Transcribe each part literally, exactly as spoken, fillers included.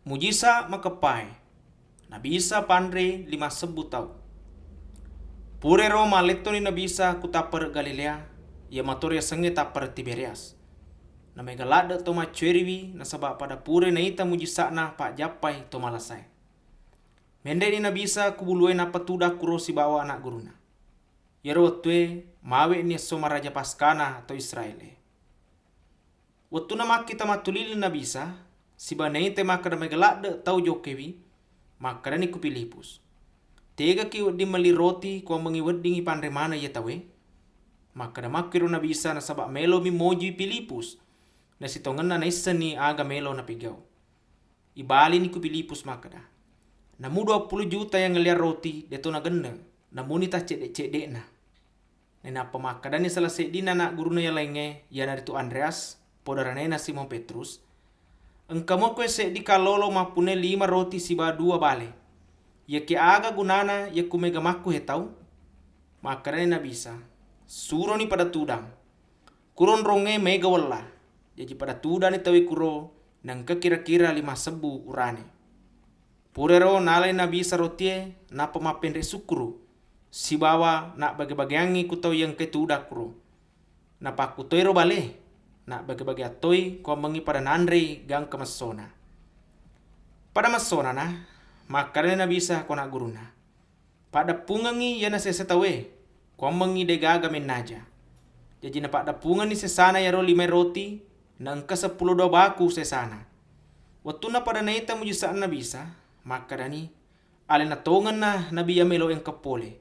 Mujisa makeppae. Nabi Isa panrei lima sebbu tau. Purero mallettoni Nabi Isa ku tappare' Galilea, iya mato riasengnge tappare' Tiberias. Namega ladde' to maccueriwi nasaba' pada pura naita mujisa'na pajjappai to malasae. Menre'ni Nabi Isa ku bulue nappa tudang kuro sibawa ana' gurunna. Iyaro wettue mawe'ni esso maraja Paskana to Israel e. Wettunna makkita mattuliling Nabi Isa, sibawa naita makkeda mega ladde' tau jokkewi, makkedani ku Filipus, "Tegaki wedding melli roti kuammengngi weddingngi panre maneng iye tauwe?" Makkeda makkiro Nabi Isa nasaba' melomi moji Filipus, nasitongenna naissenni aga melo napigau. Ibalini ku Filipus makkeda, "Namu duappulo juta iya ngelliang roti deto nagenneng, namuni taccedde'-cedde'na." Nainappa makkedani sala seddinna ana' gurunna iya laingnge, iyanaritu Andreas, podaranena Simon Petrus, "Engka moko seddi kallolo mappunai lima roti sibawa dua bale. Iyakiya aga gunana yakku mega makkuhe tau?" Makkedani Nabi Isa, "Suroni pada tudang." Kuro onrongnge maega wella, jaji pada tudani tauwe kuro, naengka kira-kira lima sebbu urane. Purero nalai Nabi Isa rotie, nappa mappenre' sukkuru', sibawa nabbage-bageangngi ku tau iya engkai tudang kuro. Napakkutoiro bale, nabbage-bageang toi kuammengngi pada nanrei gangka messona. Pada messonana, makkedani Nabi Isa ko ana' gurunna, "Paddeppungengngi iyana sesa tauwe, kuammengngi de'gaga mennaja." Jaji napaddeppungenni sesana iyaro lima roti, naengka seppulo dua baku sesana. Wettunna pada naita mujisa'na Nabi Isa, makkedani, "Alena tongenna nabi iya melo engka pole."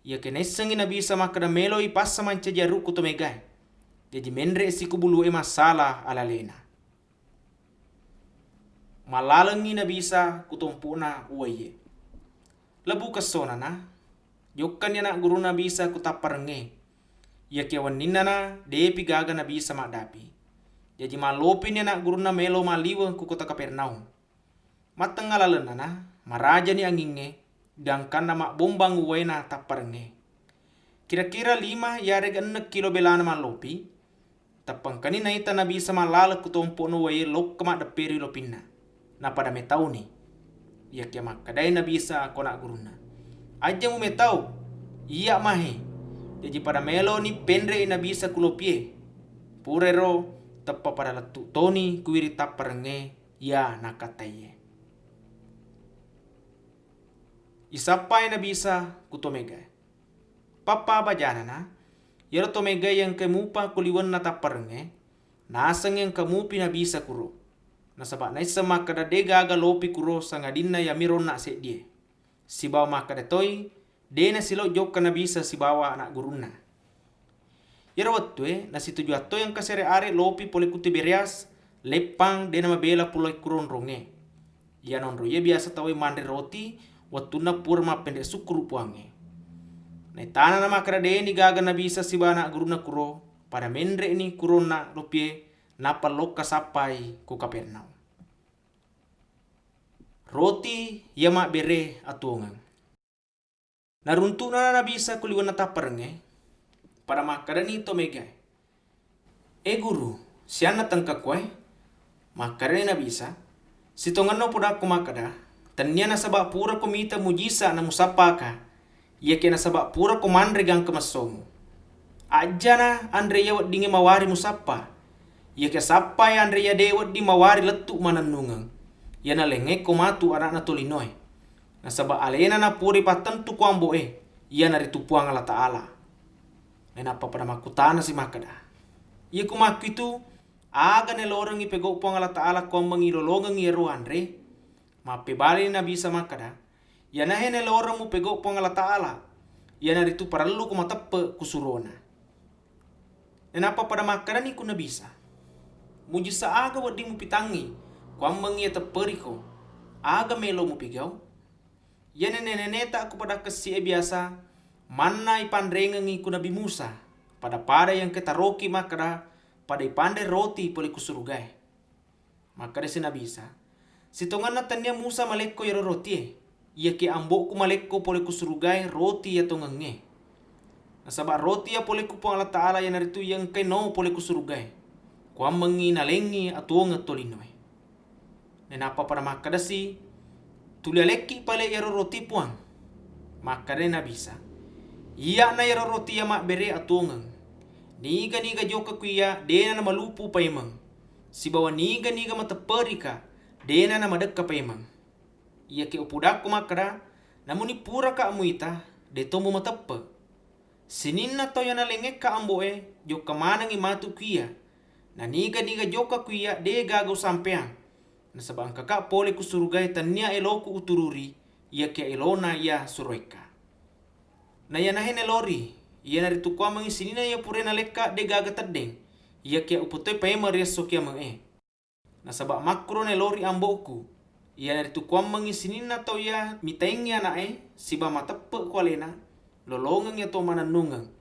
Iyakiya naissengngi Nabi Isa makkeda meloi passa mancaji arukku to megae. Jaji menre'si ku bulue massala alalena. Mallalengngi Nabi Isa ku tompo'na uwaiye. Lebbu kessonana, jokkanni ana' gurunna Nabi Isa ku tapparengnge. Iyakiya wenninnana, de'pi gaga Nabi Isa maddapi. Jaji mallopini ana' gurunna melo malliweng ku kota Kapernaum. Mattengnga lalennana, marajani angingnge, gangkanna mabbombang uwaina tapparengnge. Kira-kira lima yarega enneng kilo belana mallopi, tappa engkani naita Nabi Isa mallaleng ku tompo'na uwaiye lokka maddepperi lopinna. Napada metauni. Iyakiya makkedai Nabi Isa ko ana' gurunna, "Ajja mumetau, iyya mahe." Jaji pada meloni penre'i Nabi Isa ku lopie. Purero teppa pada lettu' toni ku wiring tapparengnge iya nakkataiye. Isappai Nabi Isa ku to megae. Pappa bajanana, iyaro to megae iya engkae mupa ku liwenna tapparengnge, nasengngi engka mupi Nabi Isa kuro. Nasaba' naisseng makkeda de'gaga lopi kuro sangadinna iyamiro onna' seddie. Sibawa makkeda toi, de' nasilo jokka Nabi Isa sibawa ana' gurunna. Iyaro wettue, nasitujuang toi engka sere are lopi pole ku Tiberias, leppang de' namabela pole kuro onrongnge. Iyana onro iya biasa tauwe manre roti wettunna pura mappenre' sukkuru' Puangnge. Naitanana makkeda de'ni gaga Nabi Isa sibawa ana' gurunna kuro, pada menre'ni kuro onna' lopie, nappa lokka sappai ku Kapernaum. Roti iya mabbere atuwongeng. Naruntu'na Nabi Isa ku liwenna tapparengnge, pada makkedani to megae, "E Guru, sianna tengka kuwae?" Makkedani Nabi Isa, "Sitongenna upodakko makkeda, tennia nasaba' purako mita mujisa' namusappaka, iyakiya nasaba' purako manre gangka messomu. Ajjana anre iya weddingnge mawari musappa. Iyakiya sappai anre iya de' wedding mawari lettu' manennungeng, iyana lengngekko matu ana'na tolinoe. Nasaba' alena napura ipattentu ku ambo'e, iyanaritu Puang Allataala." Nainappa pada makkutanasi makkeda, "Iya ku makkuitu, aga naelorengngi pegau' Puang Allataala kuammengngi lolongengngi iyaro anre?" Mappebalini Nabi Isa makkeda, "Iyanahe naeloreng mupegau' Puang Allataala, iyanaritu parelluko mateppe' ku surona." Nainappa pada makkedani ku Nabi Isa, "Mujisa' aga wedding mupitangngi kuammengngi iya tepperiko? Aga melo mupigau'? Iya nene-neneta ku pada kessi'e biasa manna ipanrengengngi ku Nabi Musa, pada-pada iya engka taroki makkeda pada ipanre roti pole ku surugae." Makkedasi Nabi Isa, "Sitongenna tennia Musa malekko iyaro rotie, iyakiya ambo'ku malekko pole ku surugae roti iya tongengnge. Nasaba' roti iya pole ku Puang Allataala iyanaritu iya engkai no pole ku surugae, kuammengngi nalengngi atuwongeng tolinoe." Nainappa pada makkedasi, "Tuli alekki pale iyaro roti, Puang." Makkedani Nabi Isa, "Iya'na iyaro roti iya mabbere atuwongeng. Niga-niga jokka ku iya de'na namalupu paimeng, sibawa niga-niga matepperika de'na namadekka paimeng. Iyakiya upodakko makkeda, namuni puraka muita, de'to mumateppe. Sininna tau iya nalengngekka ambo'e, jokka manengngi matu ku iya. Na niga-niga jokka ku iya, de'gaga usampeang. Nasaba engkaka pole ku surugae tennia eloku utururi, iyakiya elona iya suroekka. Na iyanahe nalori, iyanaritu kuammengngi sininna iya purae nalekka de'gaga teddeng, iyakiya upetoi paimeng ri esso kiame'e. Nasaba makkuro nalori ambo'ku, iyanaritu kuammengngi sininna tau iya mitaengngi ana'e siba mateppe ku alena, lolongengngi atuwong manennungeng,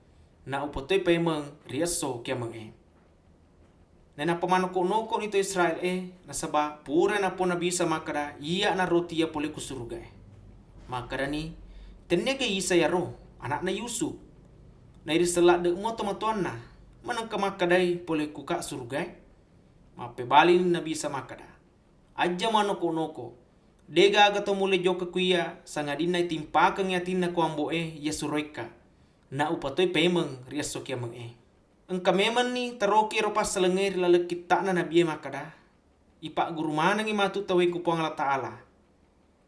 na upetoi paimeng ri esso kiame'e." Nainappa manoko-noko'ni to Israel e, nasaba purai napau Nabi Isa makkeda, "Iya'na roti iya pole ku surugae." Makkedani, "Tenniaga Isa iyaro, ana'na Yusuf? Nairisseng ladde'mu tomatoanna, manengka makkedai pole ku ka surugae?" Mappebalini Nabi Isa makkeda, "Ajja manoko-noko, de'gaga to mulle jokka ku iya, sangadinna itimpakengngi atinna ku ambo'e iya suroekka, na upatoi paimeng ri esso kiame'e." Engka memenni taroki ero passalengnge ri laleng kitta'na nabie makkeda, "Ipagguru manengngi matu tauwe ku Puang Allah Ta'ala."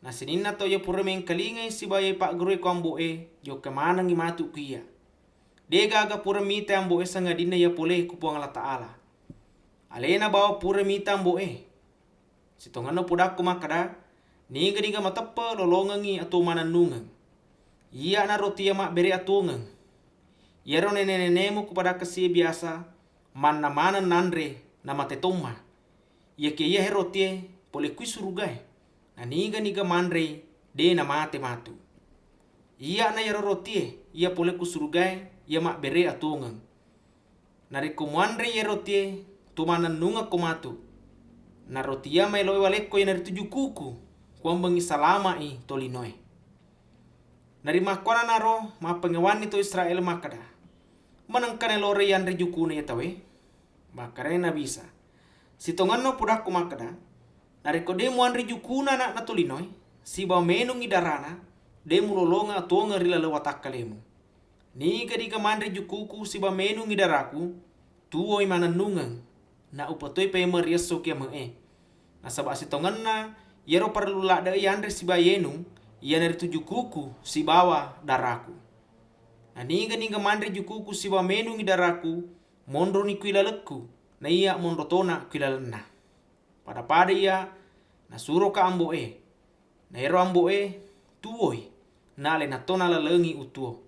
Na sininna tau iya pura mengkalingai sibawa iya ipaggurue ku ambo'e, jokka manengngi matu ku iya. De'gaga pura mita ambo'e sangadinna iya pole ku Puang Allah Ta'ala. Alena bawang pura mita ambo'e. Sitongenna upodakko makkeda, niga-niga mateppe lolongengngi atuwong manennungeng. Iya'na roti iya mabbere atuwongeng. Iyaro nene-nenemu ku padakkesie biasa manna maneng nanre namate tomma. Iyakiya iyahe rotie pole kui surugae, na niga-niga manrei de namate matu. Iya'na iyaro rotie iya pole ku surugae iya mabbere atuwongeng. Narekko muanrei iye rotie, tuo manennungekko matu. Na roti iya maeloi walekko iyanaritu jukuku, kuammengngi salama'i tolinoe. Narimakkuannanaro mappangewanni to Israel makkeda, "Manengka naelorei yanre jukuna iye tauwe?" Makkedani Nabi Isa, "Sitongenna upodakko makkeda, narekko de muanre jukuna ana'na tolinoe, sibawa menungngi darana, de mulolongeng atuwongeng ri laleng watakkalemu. Niga-niga manre jukuku sibawa menungngi daraku, tuwoi manennungeng, na upatoi paimeng ri esso kiame'e. Nasaba sitongenna iyaro parellu ladde'e yanre sibawa yenung, iyanaritu jukuku sibawa daraku. Na niga-niga manre jukuku sibawa menungngi daraku, monroni kui lalekku, na iya monro tona kui lalenna. Pada-pada iya nasuroka ambo'e." Na ero ambo'e tuwoi, na alena to nalalengi utuwo.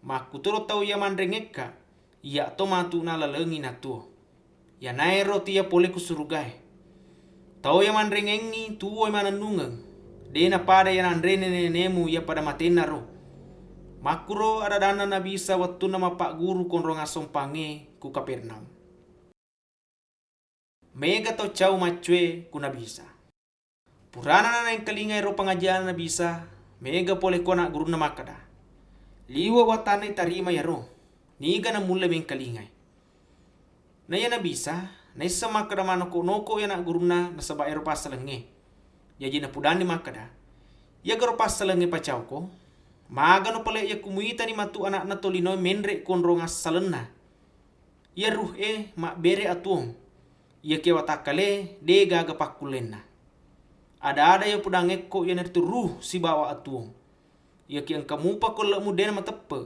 Makkutoro tau iya manrengngekka, iya to matu nalalengi natuwo. Iyanae roti iya pole ku surugae. Tau iya manrengngengngi tuwoi manennungeng, de napada iya nanre nene-nenemu iya pada matennaro. Makkuro ada-adanna Nabi Isa wettunna mappagguru konrong assompangnge ku Kapernaum. Mega tau cau maccue ku Nabi Isa. Purana naengkalingai ero pangajianna Nabi Isa, mega pole ko ana gurunna makkeda, "Liwe wattanna itarima iyaro, niga namulle mengkalingai?" Naiya Nabi Isa naisseng makkeda manoko-noko i ana gurunna nasaba ero passalengnge. Jaji napudanni makkeda, "Iyagaro passalengnge pacauko, magano pale yakku muitani matu ana'na tolinoe menre konrong assalenna?" Iya ruh e mabbere atuwong, iyakiya watakkale de gaga pakkullenna. Ada-ada iya pudangekko iyanaritu ruh sibawa atuwong. Iyakiya engka mupa kolle'mu de namateppe.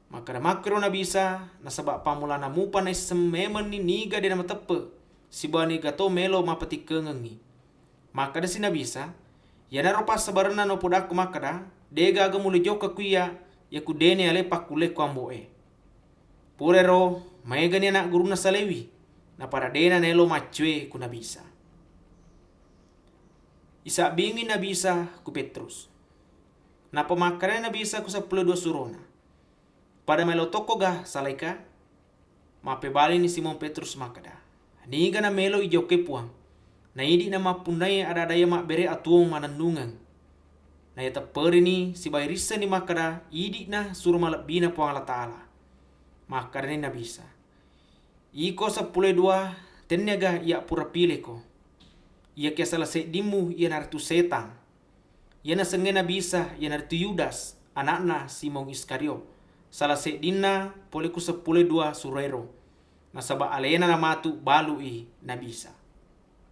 Makkeda makkiro Nabi Isa, nasaba pammulana mupa naisseng memenni niga de namateppe, sibawa niga to melo mapatikkengengngi. Makkedasi Nabi Isa, "Iyanaro passabarenna naupodakko makkeda, de gaga mulle jokka ku iya, yakku de nayalai pakkulle ku ambo'e." Purairo, maegani ana gurunna salewi, napada dena naelo maccue ku Nabi Isa. Isabbingi Nabi Isa ku Petrus. Nappa makkedai Nabi Isa ku seppulo dua surona, "Pada maelo tokko ga salaika?" Mappebalini Simon Petrus makkeda, "Niga namelo ijokkai Puang, na idi'na mappunnai ada-ada iya mabbere atuwong manennungeng." Nayatepperini sibawa irissenni makkeda idi'na suro malebbina Puang Allah Ta'ala. Makkedani Nabi Isa, "Iko seppulo dua, tenniaga iya pura pileko?" Iyakiya sala seddimmu iyanaritu setang. Iya nasengnge Nabi Isa iyanaritu Yudas, ana'na Simon Iskariot, sala seddinna pole ku seppulo dua suroero, nasaba alena namatu balu'i Nabi Isa.